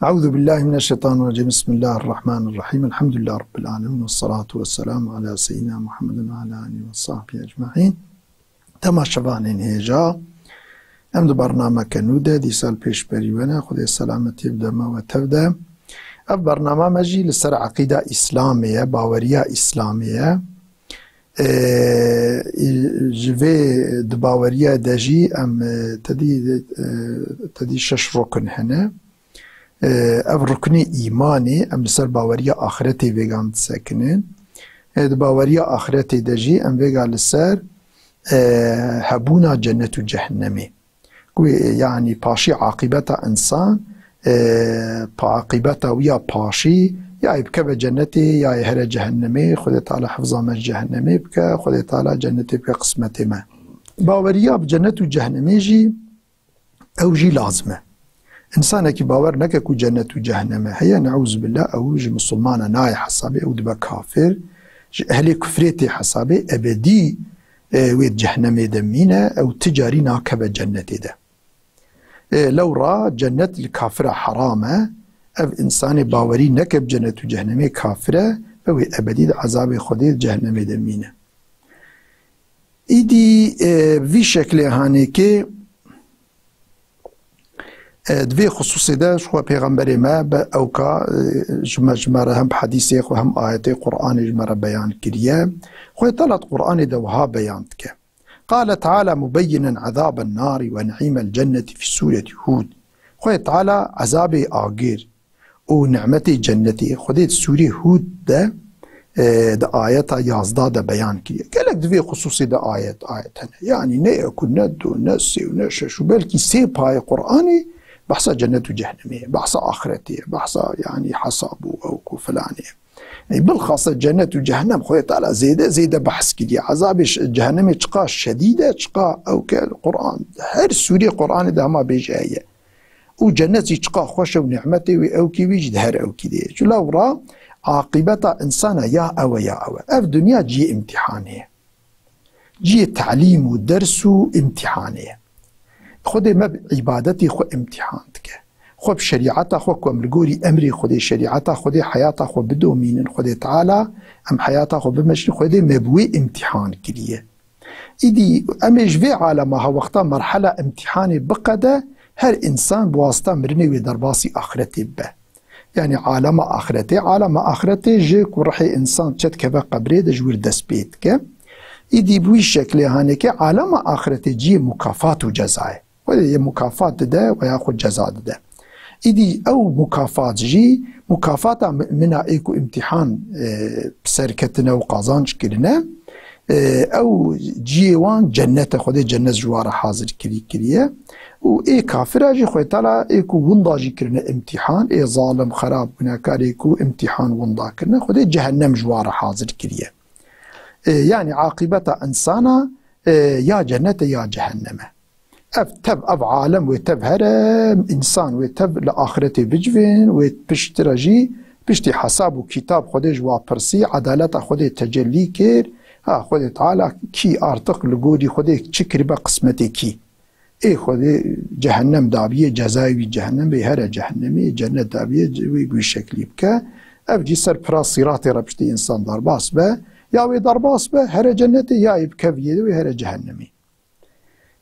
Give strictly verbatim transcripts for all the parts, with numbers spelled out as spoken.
أعوذ بالله من الشيطان الرجيم. بسم الله الرحمن الرحيم. الحمد لله رب العالمين. والصلاة والسلام على سيدنا محمد وعلى آله وصحبه أجمعين. Temaşevanên hêja, em di bernameke nû de dîsa li pêşberî we ne. Xwedê selametiyê bide me we tev de. Ev bernama me jî li ser eqîda Îslamê ye, baweriya Îslamê ye. Ê, ji vê di baweriya de jî em, e, tedî, e, tedî şeş rukun hene. E, ev ruknê îmanê, em li ser baweriya axiretê vêgan disekinin. E, di baweriya axiretê de jî em vêga li ser, e, hebûna cennet û cehennemê. Ku, e, yanî paşî aqîbeta însan, e, pa aqîbeta wî ya paşî, ya ê bikeve cennetê, ya ê here cehennemê, Xwedê Teala hifza me ji cehennemê bike, Xwedê Teala cennetê bike qismetê me. Baweriya bi cennet û cehennemê jî, ew jî lazim e. Însanekî bawer neke ku cennet û cehenneme heye, neûzubillah, ew ji misilmana nayê hesabê, ew dibe kafir, ji ehlê kufrê tê hesabê, ebedî, e, wê di cehnemê de mîne, ew ti carî nakeve cennetê de. E, lewra cennet li kafira heram e, ev însanê bawerî neke bi cennet û cehnemê kafir e, ew ê ebedî di ezabê Xwedê di cehnemê de mîne. Îdî, e, vî şeklê hanêkê, e, di vê xisûsê de ji xwe pêxemberê me bi ewka, e, ji me, ji me re hem bi hedîsê xwe hem ayetê Qur'anê ji me re beyan kiriye. Xwedê Teala di Qur'anê de wiha beyan dike. قال تعالى مبينا عذاب النار ونعيم الجنة في سورة هود. Xwedê Teala ezabê agir û nimetê cennetê Xwedê di Sûrê Hûd de, e, di ayeta yazda de beyan kiriye. Gelek di vê xisûsê de ayet, ayet hene. Yanî ne yek û ne du, ne sê û ne şeş û belkî sê payê Qur'anê behsa cennet û cehnemê ye, behsa axiretê ye, behsa yanî hesab û ewk û filanê ye. Ey, bilxasa cennet û cehennem Xwedê Teala zêde, zêde behs kiriye. Ezabê ş-, cehennemê çiqa şedîd e, çiqa ew ke Qur'an, her sûrê Qur'anê de hema bêje heye. Û cennet jî çiqa xweş e û nîmetê wî ewkî wî jî di her ewkî de ye. Ji lewra aqîbeta însana ya ew e ya ew e. Ev dinya cihê îmtîhanê ye. Cihê telîm û ders û îmtîhanê ye. Xwedê me bi îbadetê xwe îmtîhan dike. Xwe bi şerîeta xwe ku em li gorî emrê Xwedê, şerîeta Xwedê heyata xwe bidomînin Xwedê Teala, em heyata xwe bimeşin, Xwedê me bi wê îmtîhan kiriye. Îdî em ê ji vê alema ha wexta merhela îmtîhanê biqede, her însan bi wasita mirinê wê derbasî axiretê bibe. Yanî alema axiretê, alema axiretê ji ku rihê însan çet keve qebrê de ji wir dest pê dike. Îdî bi wî şeklê haneke alema axiretê cihê mukafat û ceza ye. Xwedê yê mukafat dide we ya xwe ceza dide. Îdî ew mukafat jî, mukafata mumina ê ku îmtîhan, e, bi ser ketine û qazanc kirine, e, ew cihê wan cennet e, Xwedê cennet ji wan re hazir kirî kiriye. Û ê kafira jî Xwedê Teala ê ku winda jî kirine îmtîhan, ê zalim, xerab, gunekarê ku îmtîhan winda kirine, Xwedê cehennem ji wan re hazir kiriye. E, yanî aqîbeta însana, e, ya cennet e ya cehennem e. Ev tev, ev alem wê tev here, însan wê tev li axiretê bicivên, wê piştre jî, piştî hesab û kitab Xwedê ji wa pirsî, edaleta Xwedê tecellî kir, ha, Xwedê Teala kî artiq li gorî Xwedê çi kiribe qismetê kî. Ê Xwedê cehennem dabiye, cezayê wî cehennem bê, here cehennemê, cennet dabiye, wê wî şeklî bike. Ev jî ser pira sîratê re piştî însan derbas be, ya wê derbas be, here cennetê, ya yê bikeviyê de wê here cehennemê.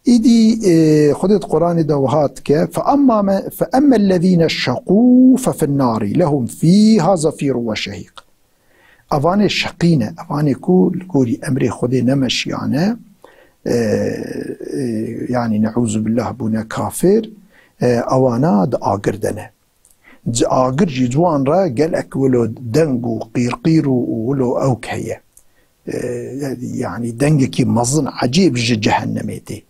Îdî, e, Xwedê di Quranê de wiha dike, "Fe emmâ me, fe emmellezîne şeqû fe finnarî lehum fîha zefîrû ve şehîq." Evanê şeqî ne, evanê ku li gorî emrê Xwedê nemeşiyane, e, e, yanî neûzubillah bûne kafir, e, ewana di agir de ne. Ji agir jî ji wan re gelek wilo deng û qîrqîr û, û wilo ewk heye. E, yanî dengekî mezin, ecêb ji cehennemê tê.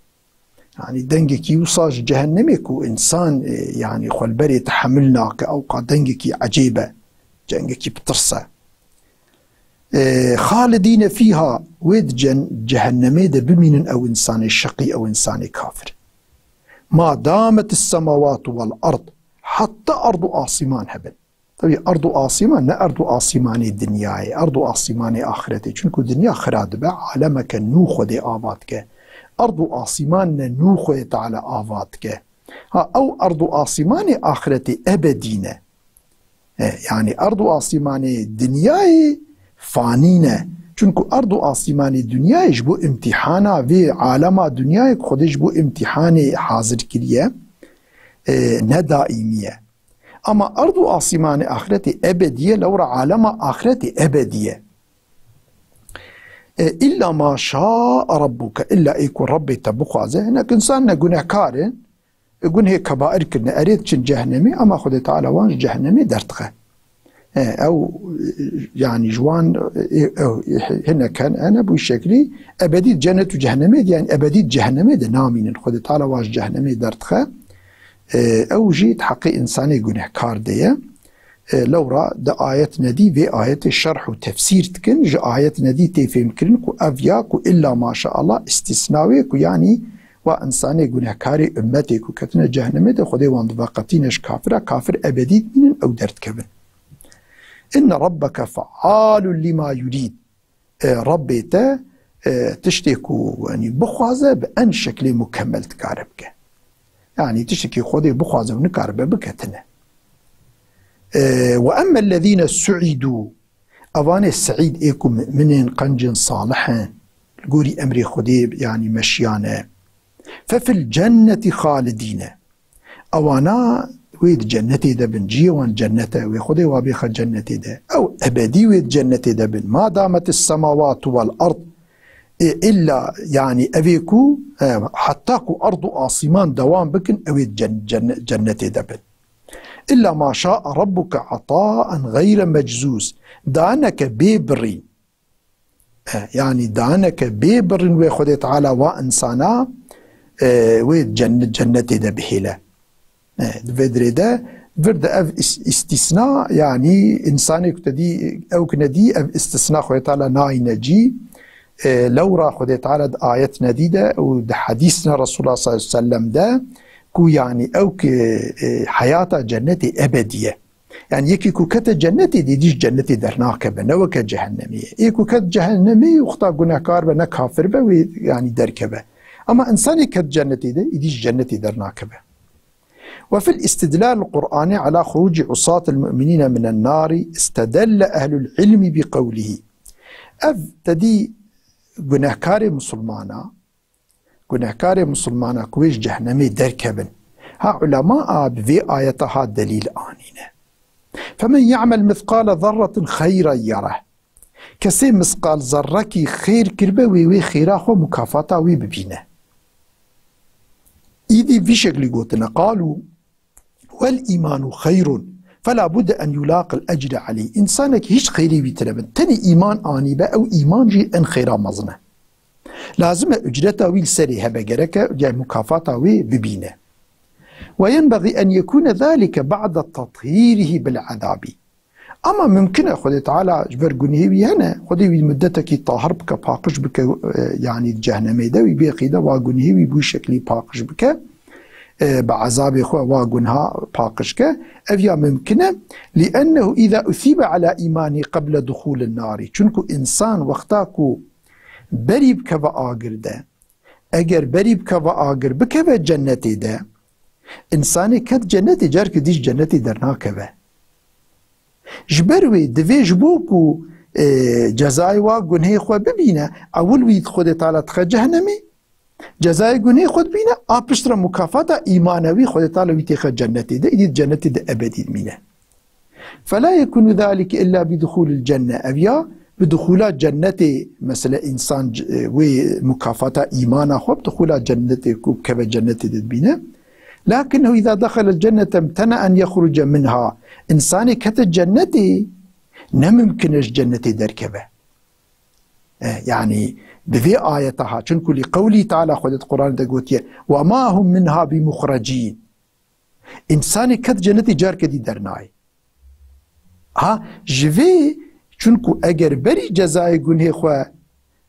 Yanî dengekî wisa ji cehennemê ku însan, e, yanî xwe li berê tehemil nake, ewqa dengekî ecêb e, dengekî bi tirs e. E, xalidîne fîha, wê di cen-, cehennemê de bimînin ew însanê şeqî, ew însanê kafir. Ma damet semawatu vel ard, heta erd û asîman hebin. Tevî erd û asîman, ne erd û asîmanê dinyayê, erd û asîmanê axretê. Çunku dinya xira dibe, alemeke nû Xwedê ava dike. Erd û asîman ne nû Xwedê Teala ava dike. Ha, ew erd û asîmanê axretê ebedî ne. E, yanî erd û asîmanê dinyayê fanî ne. Çunku erd û asîmanê dinyayê ji bo îmtîhana vê alema dinyayê ku Xwedê ji bo îmtîhanê hazir kiriye, e, ne daîmî ye. Ama erd û asîmanê axretê ebedî ye, lewra alema axretê ebedî ye. E, illa ma şa Rabbuke, illa ê ku Rabbê te bixwaze. Hinek însan ne gunehkar in, gunhê kebair kirine, erê diçin cehennemê, ama Xwedê Teala wan ji cehennemê derdixe. E, ew, e, yanî ji wan, e, ew, e, hinek hene, hene bu şeklî ebedî cennet û cehennemê de, yanî ebedî cehennemê de namînin. Xwedê Teala wan ji cehennemê derdixe. E, ew jî di heqê însanê gunehkar de ye. E, lewra di ayet nedî vê ayetê şerh û tefsîr dikin, ji ayet nedî tê fêmkirin ku ev ya ku illa maşaallah îstîsna wê ku yanî wa însanê gunehkarê ummetê ku ketine cehennemê de Xwedê wan diveqetîne ji kafira, kafir ebedî dimînin, ew derdikevin. Inne rabbeke fealun lima yurîd. E, Rabbê te, e, tiştê ku, yanî, bixwaze bi en şeklê mukemmel dikare bike. Yanî tiştekî Xwedê bixwaze û nikaribe bike tine. E, Ve emmellezîne suîdû, evanê seîd ê ku muminên qencin salih in, li gorî emrê Xwedê, yanî, meşiyane. Fe fil cennetî xalidîne. Ewana wê di cennetê de bin, ciyê wan cennet e, wê Xwedê wa bêxe cennetê de. Ew ebedî wê di cennetê de bin. Ma dametis semawatu vel ard. E, illa, yanî, evê ku, e, heta ku erd û asîman dewam bikin, ew ê di cen-, cenne-, cennetê de bin. Illa ma şa Rabbuke ataen gayre meczûz. Daneke bê birîn. E, yanî daneke bê birîn wê Xwedê Teala wa însana, e, wê cen-, cennetê de bihêle. E, di vê dirê de vir de ev îs-, îstîsna, yanî însanê ku te dî, ew ku nedî, ev îstîsna Xwedê Teala nayîne cî. E, lewra Xwedê Teala di ayet nedî de û di hedîsna Resulullah sallallahu aleyhi ve sellem de ku yanî ew ki, e, heyata cennetê ebedî ye. Yanî yekî ku kete cennetê de, îdî ji cennetê dernakeve, ne weke cehennemê ye. Ê ku ket cehennemê, wexta gunehkar be, ne kafir be, wê, yanî, derkeve. Ama însanê ket cennetê de, îdî ji cennetê dernakeve. Ve fil istidlal Qur'anî ala xuruci usatil mu'minîne minen nari istedelle ehlul ilmi bi qewlihi. Ev tedî gunehkarê musulmana, gunehkarê musulmana ku wê ji cehnemê derkevin. Ha ulema a bi vê ayeta ha delîl anîne. Femen ya'mel mithqale zerretin xeyren yereh. Kesê misqal zerrekî xêr kirbe wê, wê xêra xwe mukafata wê bibîne. Îdî vî şeklî gotine. Qalu Wel îmanu xeyrun, fela budde en yulaqil ecre aleyh. Însanek hîç xeyrê wî tine bin. Tenê îman anîbe, ew îman jî en xeyra mezin e. Lazim e ucreta wî li serê hebe, gereke, yani mukafata wê bibîne. Ve yenbexî en yekûne zalike ba'de tathîrihî bil ezabi. Ama mimkin e Xwedê Teala ji ber gunehê wî hene, Xwedê wî muddetekî tahir bike, paqij bike, e, yanî di cehnemê de wî bêqî de wa gunehê wî bû şeklî paqij bike, e, bi ezabê xwe wa gunha paqij ke. Ev ya mimkin e. Li'ennehu îza usîbe ala îmanî qeble duxûlin narî. Çunku însan wexta ku berî bikeve agir de, eger berî bikeve agir, bikeve cennetê de, însanê ket cennetê, carke dî ji cennetê dernakeve. Ji ber wê divê ji bo ku, e, cezayê wa gunhê xwe bibîne, ewil wî Xwedê Teala dixe cehnemê, cezayê gunhê xwe dibîne, a piştre mukafata îmane wî Xwedê Teala wî têxe cennetê de, îdî cennetê de ebedî dimîne. Fela yekunu zalike illa bi duhulil cenne. Ev ya bi duhula cennetê, mesela însan c-, e, wê mukafata îmana xwe bi duhula cennetê ku keve cennetê de dibîne. Lakinnehu îza dexelel cennete imtena en yexruce minha. Însanê kete cennetê, ne mimkin e ji cennetê derkeve. E, yani bi vê ayeta ha, çunku li qewlî Teala Xwedê di Quranê de gotiye, "Ve ma hum minha bi muxrecîn." Însanê ket cennetê carke dî dernayê. Ha, ji vê, çunku eger berî cezayê gunhê xwe,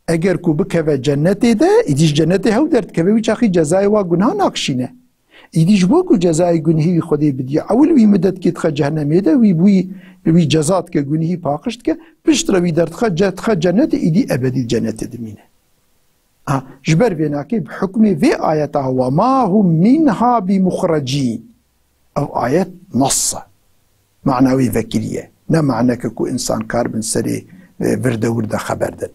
eger ku bikeve cennetê de, îdî ji cennetê hew derdikeve, wî çaxî cezayê wa gunha nakişîne. Îdî ji bo ku cezayê gunhê wî Xwedê bidiye, ewil wî midetkê dixe cehnemê de, wî bûyî, wî ceza dike, gunhî paqij dike, piştre wî derdixe, ce-, dixe cennetê, îdî ebedî cennetê dimîne. Ha, ji ber vê nakê bi hukmê vê ayeta "Ve ma hum minha bi muxrecîn". Ev ayet nas e. Mana wê vekirî ye. Ne maneke ku însan kar bin serê, e, vir de wir de xeber din.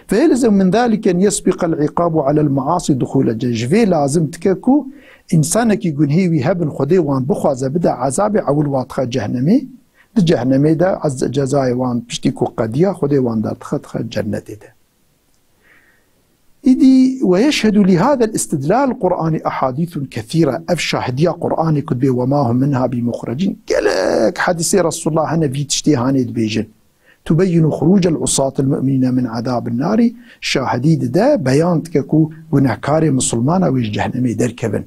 "Fe yelzem min zalike en yesbiqa el-iqabu ala el-maasi duhule cen." Ji vê lazim dike ku însanekî gunhê wî hebin, Xwedê wan bixwaze bide ezabê, ewil wa dixe cehnemê. Di cehnemê de ez-, cezayê wan piştî ku qediya, Xwedê wan derdixe, dixe cennetê de. Îdî "Ve yeşhedu li hada el-istidlal Qur'anî ehadîthun kethîre." Ev şahidiya Qur'anê ku dibê "Ve ma hum minha bi muxrecîn", gelek hedîsê Resulullah hene vî tiştê hanê dibêjin. "Tubeyyinu xuruc el-usat el-mu'minîne min azabin nari", şahidî dide, beyan dike ku gunehkarê misilmana wê ji cehnemê derkevin.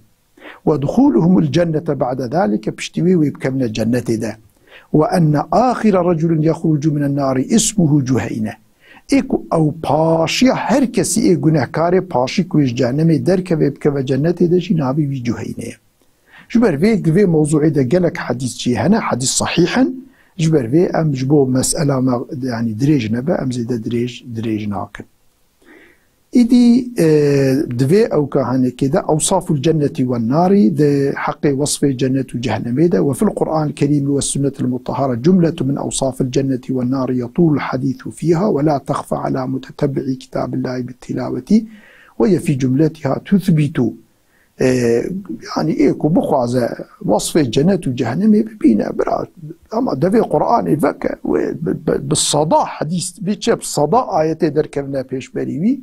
"Ve duhuluhumul cennete ba'de zalike", piştî wê wê bikevine cennetê de. "Ve enne ahire reculun yexrucu minen nari ismuhu Cuheyne." Ê ku ew paşiya her kesî ê gunehkarê paşî ku ê ji cehennemê derkeve bikeve cennetê de jî navê wî Cuheyne ye. Ji ber vê di vê mewzûê de gelek hedîs jî hene, hedîs sahîh in. Ji ber vê em ji bo mesela me, yanî dirêj nebe, em zêde dirêj, dirêj nakin. Îdî, e, di vê ewka hanekê de ewsaful cennetî wen narî, di heqê wesfê cennet û cehnemê de, "Ve fil Qur'an Kerîm ve sunnetil mutahhara cumletu min ewsafil cennetî wen narî yetûlul hadîsu fîha ve la texfa ala mutetebbi'î kitabillahi bit tilawetî ve ye fî cumletiha tuthbitu." E, yanî ê ku bixwaze wesfê cennet û cehennemê bibîne, bira, ama devê Qur'anê veke, wê bi, bi, bi seda hedîs, bi çep seda ayetê derkevine pêşberî wî,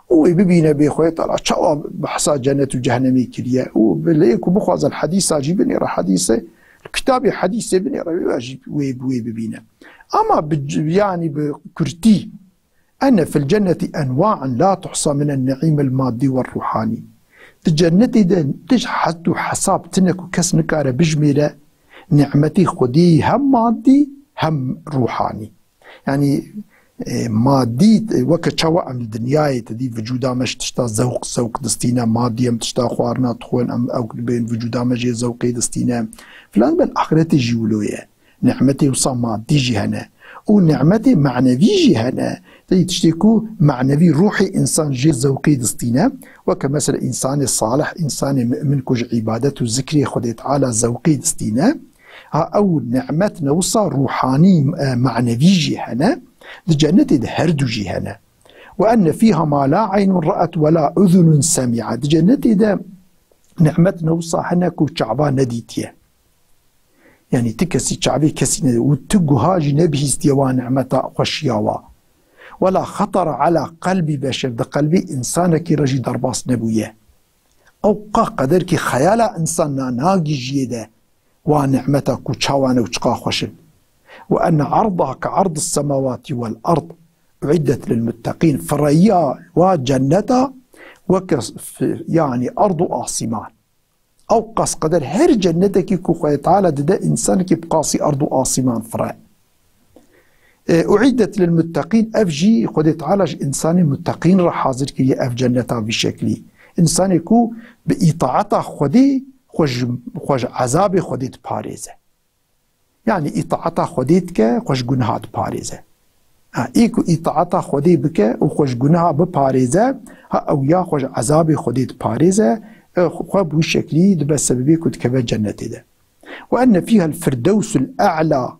û wê bibîne bê Xwedê Teala çawa behsa cennet û cehennemê kiriye, û bi lê ku bixwaze hedîsa jî binêre, hedîsê, kitabê hedîsê binêre, wê jî wê, wê bibîne. Ama bi c-, yanî bi kurtî, "Enne fil cenneti enwa'an la tuhsa minen ni'îmil maddi ve ruhani." Di cennetê de tij hed û hesab tine ku kes nikare bijmêre ni'metê Xwedê hem maddi hem ruhani. Yanî, e, madî, e, weke çawa em li dinyayê te dî vücuda me ji tişta zewq, zewq distîne, madî em tişta xwarina dixwin, em ew bên vücuda me jê zewqê distîne. Filan bel axiretê jî wilo ye. Ni'metê wisa madî jî hene. Û ni'metê manevî jî hene. Tê tiştê ku manevî ruhê însan jê zewqê distîne. Weke mesela însanê salih, însanê mu'min ku ji îbadet û zikrê Xwedê Teala zewqê distîne. Ha, ew ni'met ne wisa ruhanî, e, manevî jî hene. Di cennetê de her du jî hene. "Ve enne fîha ma la eynun ra'et ve la uzunun semi'et." Di cennetê de ni'met ne wisa hene ku çava nedîtiye. Yanî ti kesî çavê kesî nede û ti guha jî nebihîstiye wa nimeta xweşiya wa. Wela xetara ala qelbî beşer, di qelbê însanekî re jî derbas nebûye. Ew qa qederkî xeyala însan na nagîjiyê de wa nimeta ku çawa ne û çiqa xweş in. Ve enne ardaha ke ardis semawatî vel ard uiddet lil muttaqîn. Fireyiya wa cenneta weke f-, yanî ard û asîman. Ew qas qeder her cennetekî ku Xwedê Teala dide însanekî bi qasî erd û asîman fire. E, uîdet lil muttaqîn, ev jî Xwedê Teala ji însanê muttaqîn re hazir kiriye ev cenneta vî şeklî. Însanê ku bi îtaeta Xwedê xwe ji, xwe ji ezabê Xwedê diparêze. Yanî îtaeta Xwedê dike, xwe ji guneha diparêze. Ha, ê ku îtaeta Xwedê bike û xwe ji guneha biparêze, ha ew ya xwe ji ezabê Xwedê diparêze, e, xwe bi wî şeklî dibe sebebê ku dikeve cennetê de. Ve enne fîhel firdewsul e'la,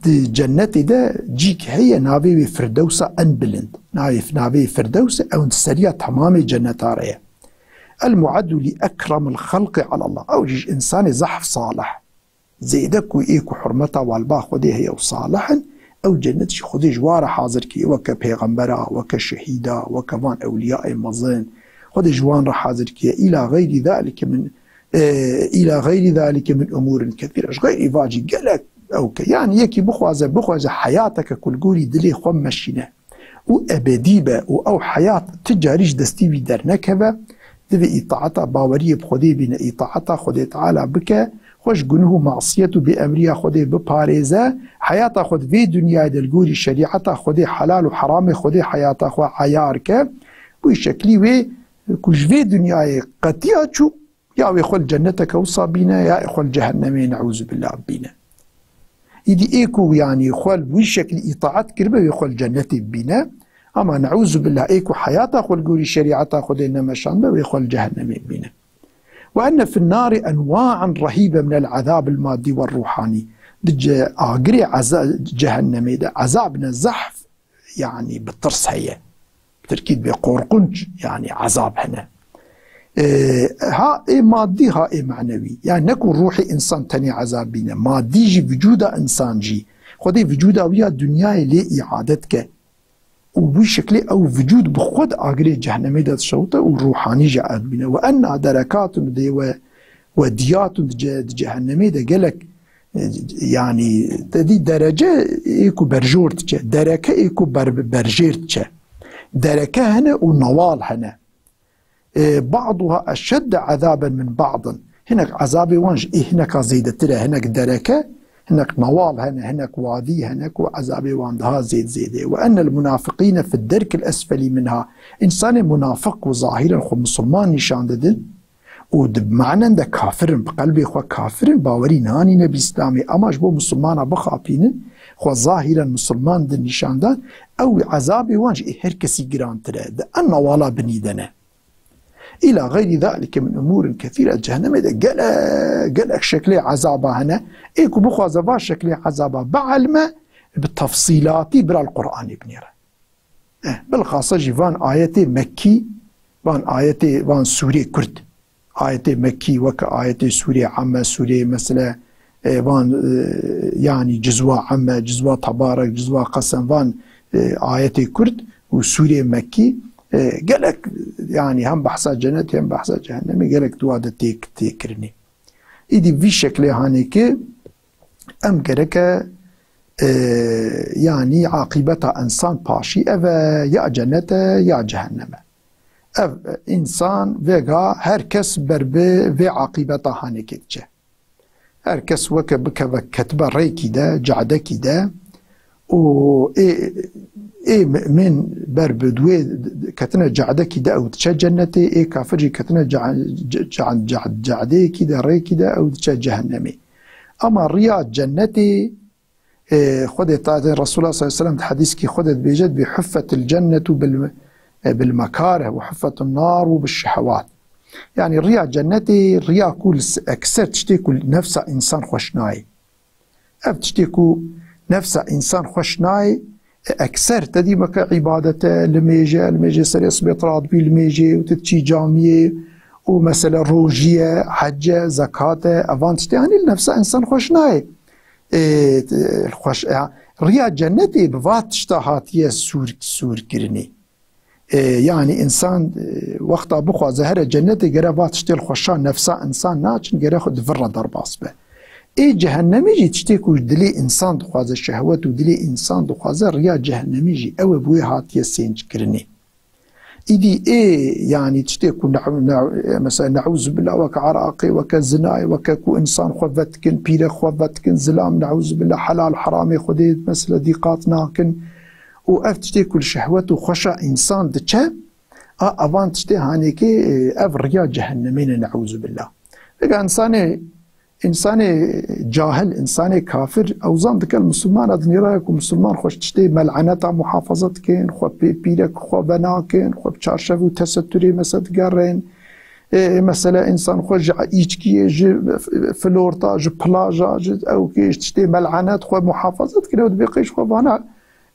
di cennetê de cîk heye, navê wê Firdewsa en bilind. Navê, navê Firdews e, ew di seriya temamê cenneta re ye. El muaddu li ekremil xelqi alallah. Ew jî ji însanê zehf salih. Zêde ku ê ku hurmeta wan ba Xwedê heye û salih in, ew cennet jî Xwedê ji wan re hazir kiriye, weke pêxembera, weke şehîda, weke van ewliyayê mezin. Xwedê ji wan re hazir kiriye. Îla xeyrî zalike min, e, îla xeyrî zalike min umûrin kethîre. Ji xeyrî van jî gelek ew ke. Yanî yekî bixwaze, bixwaze heyateke ku li gorî dilê xwe meşîne û ebedî be û ew heyat ti carî ji destî wî dernekeve, divê îtaeta baweriyê bi Xwedê bîne, îtaeta Xwedê Teala bike, xwe ji gunuh û masiyet û bêemriya Xwedê biparêze, heyata xwe di vê dinyayê de li gorî şerîeta Xwedê, helal û heramê Xwedê heyata xwe eyar ke, bi wî şeklî wê ku ji vê dinyayê qetiya çû, ya wê xwe li cenneteke wisa bîne, ya xwe li cehennemê, neûzubillah, bîne. Îdî ê ku, yanî, xwe li wî şeklî îtaet kiribe, wê xwe li cennetê bibîne. Ama ne'ûzubillah, ê ku heyata xwe li gorî şerîeta Xwedê nemeşandibe, wê xwe li cehennemê bîne. Ve enne fin nari enwa'an rehibe minel azab el maddi ve ruhani. Di ce-, agirê eza-, cehennemê de ezab ne zehf, yani bi tirs heye. Bi tirkî dibê qorqunç, yani ezab hene. Ee, ha ê maddî, ha ê manewî. Yani ne ku ruhê insan tenê ezab bîne. Maddî jî, vücuda insan jî. Xwedê vücuda wî ya dinyayê lê îade dike. Û wî şeklê ew vücud bi xwe di agirê cehennemê de dişewite û ruhanî jî erdbîne. Ve enna derekatun dê ve, ve diyatun di ce-, di cehennemê de gelek, e, yani te dî derece ê ku berjor diçe, dereke ê ku ber-, berjêr diçe. Dereke hene û newal hene. E, ba'duha eşedde azaben min ba'din. Hinek ezabê wan ji ê hineka zêdetir e. Hinek dereke, hinek newal hene, hinek wadî hene ku ezabê wan daha zêd zêde. Ve ennel munafiqîne fid derkil esfelî minha. Însanê munafiq ku zahiren xwe musulman nîşan didin û di manen de kafir in, bi qelbê xwe kafir in, bawerî nanîne bi Îslamê. Ama ji bo musulmana bixapînin, xwe zahiren musulman din nîşan dan, ew ezabê wan ji ê her kesî girantir e. Di en newala binî de ne. Îla xeyrî zalike min umûrin kethîre, cehennemê de gelek, gelek şeklê ezaba hene. Ê ku bixwaze va şeklê ezaba bielme, bi tefsîlatî bira li Qur'anê binêre. Eh, bilxasa jî van ayetê mekkî, van ayetê, van sûrê kurd. Ayetê mekkî weke ayetê sûrê Emme, sûrê mesela, e, van, e, yani cizwa Emme, cizwa Tebarek, cizwa Qesem, van, e, ayetê kurd û sûrê mekkî, e, gelek, yani hem behsa cennet hem behsa cehennemê gelek dua de tê, tê kirinê. Îdî vî şeklê hanê ki em gereke, e, yani aqîbeta insan paşî ev e, ya cennet e ya cehennem e. Ev, e, insan vêga her kes ber bi vê aqîbeta hanê ki diçe. Her kes weke bikeve ketibe rêkî de, cadekî de û ê, ê mu'min ber bi duê ketine cadekî de ew diçe cennetê, ê kafir jî ketine ca-, ca-, ca-, ca-, cadeyekî de, rêkî de ew diçe cehennemê. Ama riya cennetê, e, Xwedê ta-, Resulullah sallallahu aleyhi ve sellem di hedîskî Xwedê dibêje, dibê huffetil cennetu bil, e, bil mekareh ve huffetun naru bil şehewat. Yani riya cennetê, riya ku li s-, ekser tiştê ku nefsa insan xweş nayê. Ev tiştê ku nefsa insan xweş nayê, e, ekser te dî bike îbadete, limêje, limêje serê sibê tiradbî limêje û tu diçî camiyê û mesele rojî ye, hece, zekat e, evan tiştê hanî li nefsa insan xweş nayê. E, xweş, e, riya cennetê bi va tişta hatiye sûr, sûr kirinê. E, yani insan, e, wexta bixwaze here cennetê gere va tiştê li xweşa nefsa insan naçin, gere xwe di vir re derbas be. Ê cehennemê jî tiştê ku dilê insan dixwaze, şehwet û dilê insan dixwaze, riya cehennemê jî ew e bi wê hatiye sênc kirinê. Îdî ê, yani tiştê ku ne-, ne-, mesela ne'ûzubillah weke eraqê, weke zinayê, weke ku insan xwe vetikin, pîre xwe vetikin, zilam ne'ûzubillah, helal heramê Xwedê mesela dîqat nakin. Û ev tiştê ku li şehwet û xweşa însan diçe, a, evan tiştê hanêkê, e, ev riya cehennemê ne, ne'ûzubillah. Vêga însanê, însanê cahil, însanê kafir, ew zan dike li misilmana dinêraya ku misilman xwe ji tiştê mel'eneta muhafaza dikin, xwe pê pîrek xwe venakin, xwe bi çarşev û teseturê mese digerin. E, mesela însan xwe ji îçkiyê, ji f-, florta, ji plaja, ji ew kê, ji tiştê mel'enet xwe muhafaza dikin, ew dibê qey ji xwe vana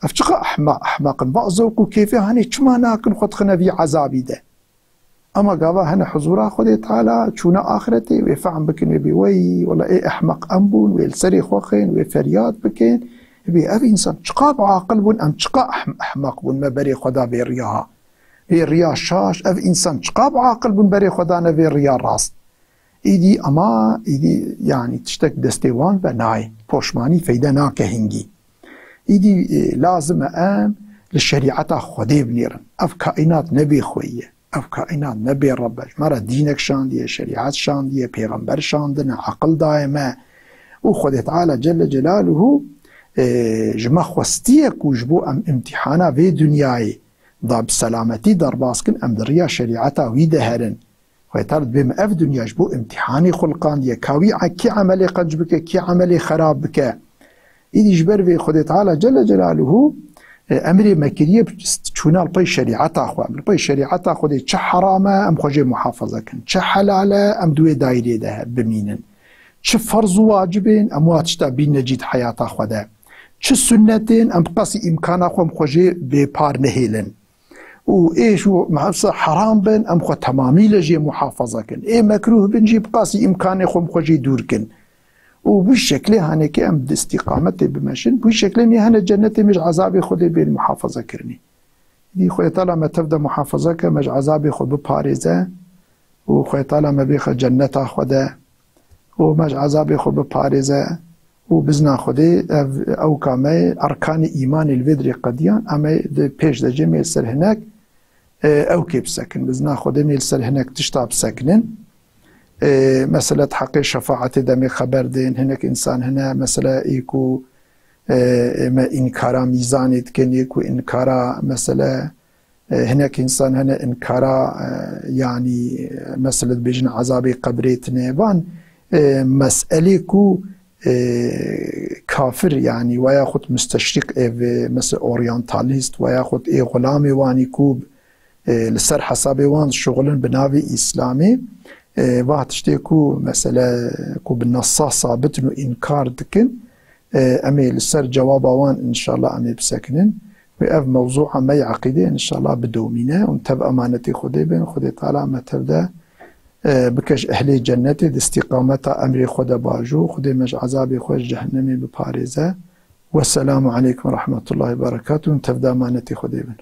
Ev çiqa ehma-, ehmeq in. Bazê ku kêfê hanê çima nakin xwe dixine vî ezabî de. Ema gava hene huzura Xwedê Teala, çûne axretê, wê fehm bikin, wê bê, wey, wela ê ehmeq em bûn, wê li serê xwe xên, wê feryad bikin. Bê ev însan çiqa bi aqil bûn, em çiqa ehm-, ehmeq bûn, me berê xwe da vê riya ha. Vê riya şaş, ev însan çiqa bi aqil bûn, berê xwe dane vê riya rast. Îdî ema, îdî, yanî tiştek destê wan ve nayê. Poşmanî feyde nake hingî. Îdî, e, lazim e em li şerîeta Xwedê binêrin. Ev kaînat ne bê xweyî ye. Ev kaînat ne bê Reb e. Ji me re dînek şandiye, şerîet şandiye, pêxember şandine, aqil daye me. Û Xwedê Teala Celle Celaluhu, e, ji me xwestiye ku ji bo em îmtîhana vê dinyayê da bi selametî derbas kin, em di riya şerîeta wî de herin. Xwedê Teala dibê me ev dinya ji bo îmtîhanê xuliqandiye. Ka wî e-, kî emelê qenc bike, kî emelê xerab bike. Îdî ji ber vê Xwedê Teala Celle Celaluhu, E, emrê me kiriye çûna li pey şerîeta xwe. Em li pey şerîeta Xwedê çi heram e, em xwe jê muhafaza kin. Çi helal e, em di wê daîrê de bimînin. Çi ferz û wacib ên, em wa tişta bînine cî di heyata xwe de. Çi sunnet ên, em bi qasî îmkana xwe em xwe jê bêpar nehêlin. Û ê ji mehsa heram bin, em xwe temamî le jê muhafaza kin. Ê mekruh bin jî bi qasî îmkanê xwe em xwe jê dûr kin. Û bi şeklê hanekê em di îstîqametê bimeşin, bi şeklê mê hene cennetê mê ji ezabê Xwedê bên muhafaza kirinî. Dî Xwedê Teala me tev de muhafaza ke, me ji ezabê xwe biparêze û Xwedê Teala me bêxe cenneta xwe de û me ji ezabê xwe biparêze û bizna Xwedê ev ewka me erkanê îmanê li vê dirê qediyan, em ê di pêş de cê mê li ser hinek, e, ew kê bisekin. Bizna Xwedê mê li ser hinek tişta bisekinin. E, mesela di heqê şefaetê demê xeber dên, hinek însan hene, mesela ê ku, e, ê me înkara mîzanê dikin, ê ku înkara mesela, e, hinek însan hene înkara, e, yanî, e, mesela dibêjin ezabê qebrê tine. Van, e, meselê ku, e, kafir, yanî, weya xud müsteşrik ev, e, mesela oryantalist, weya xud ê xulamê wanî ku, e, li ser hesabê wan dişuxulin bi navê Îslamê, e, va tiştê ku, mesela, ku bi nesa sabit in û înkar dikin, e, em ê li ser cewaba wan, înşallah, em ê bisekinin. Wê ev mewzûa me yê eqîdê, înşallah, bidomîne û tev emanetê Xwedê bin. Xwedê Teala me tev de, e, bike ji ehlê cennetê, di îstîqameta emrê xwe de bajo. Xwedê me ji ezabê xwe ji cehennemê biparêze. Wesselamu aleykum ve rahmetullahi ve berekatuhu. Tev de emanetê Xwedê bin.